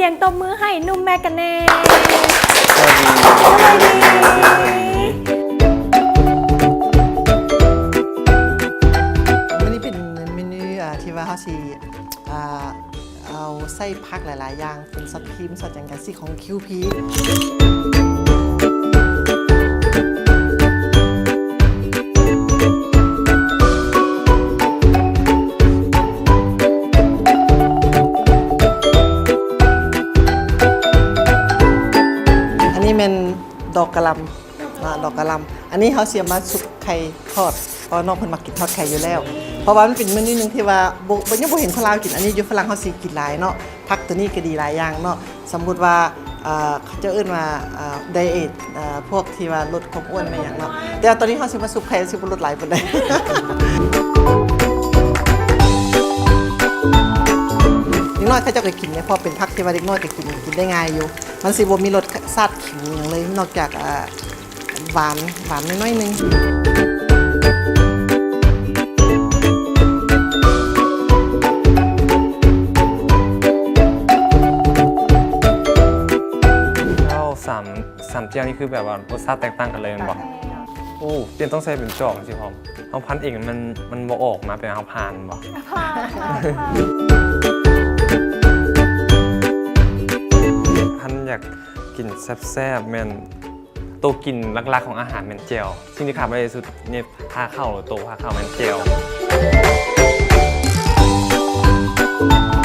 ຽງຕົບມືໃຫ້ໜຸ່ມແມັກກັນແດ່. ສະບາຍດີ. ສະບາຍດີ. ມື້ນີ້ເປັນເມນູ ອ່າ ທີ່ວ່າເຮົາຊິ ອ່າ ເອົາໃສ່ຜັກຫຼາຍໆຢ່າງ ເປັນຊອດຄຣີມ ຊອດຫຍັງຈັ່ງຊີ້ຂອງຄິວພີ. ອັນນີ້ແມ່ນດອກກະຫຼ່ຳເນາະ ດອກກະຫຼ່ຳ. ອັນນີ້ເຮົາຊິເອົາມາຊຸບໄຂ່ທອດ ເພາະວ່ານ້ອງເພິ່ນມັກກິນທອດໄຂ່ຢູ່ແລ້ວ ເພາະວ່າມັນເປັນເມນູໜຶ່ງທີ່ວ່າບໍ່ ບໍ່ ຍັງບໍ່ເຫັນຄົນລາວກິນ. ອັນນີ້ຢູ່ຝຣັ່ງເຮົາຊິກິນຫຼາຍເນາະ. ຜັກໂຕນີ້ກໍດີຫຼາຍຢ່າງເນາະ. ສົມມຸດວ່າ ເອີ ເຂົາເຈົ້າເອີ້ນວ່າ ເອີ ໄດເອດ ເອີ ພວກທີ່ວ່າລົດຄວາມອ້ວນແມ່ນຫຍັງເນາະ. ແຕ່ວ່າຕອນນີ້ເຮົາຊິມາຊຸບໄຂ່ ຊິບໍ່ລົດຫຼາຍປານໃດ. ເດັກນ້ອຍເຂົາເຈົ້າກໍກິນເດ້ ເພາະເປັນຜັກທີ່ວ່າເດັກນ້ອຍກໍກິນ ກິນໄດ້ງ່າຍຢູ່. ມັນຊິບໍ່ມີລົດຊາດຂິງຫຍັງເລີຍ ນອກຈາກ ເອີ ຫວານ ຫວານໜ້ອຍໆໜຶ່ງ. ແລ້ວສາມ ສາມແຈ່ວນີ້ຄືແບບວ່າລົດຊາດແຕກຕ່າງກັນເລີຍແມ່ນບໍ່? ໂອ້ ປ່ຽນຕ້ອງໃສ່ເປັນຈອກຈັ່ງຊີ້ພ້ອມ. ເຮົາພັນເອງມັນ ມັນບໍ່ອອກມາ ແປວ່າເຮົາຜ່ານບໍ່? ຜ່ານ ຜ່ານ ຜ່ານ. ຄັນຢາກກິນແຊບໆ ແມ່ນ ໂຕກິນຫຼັກໆຂອງອາຫານແມ່ນແຈ່ວ. ສິ່ງທີ່ຂາດບໍ່ໄດ້ທີ່ສຸດໃນພາເຂົ້າ ໂຕພາເຂົ້າແມ່ນແຈ່ວ. ແ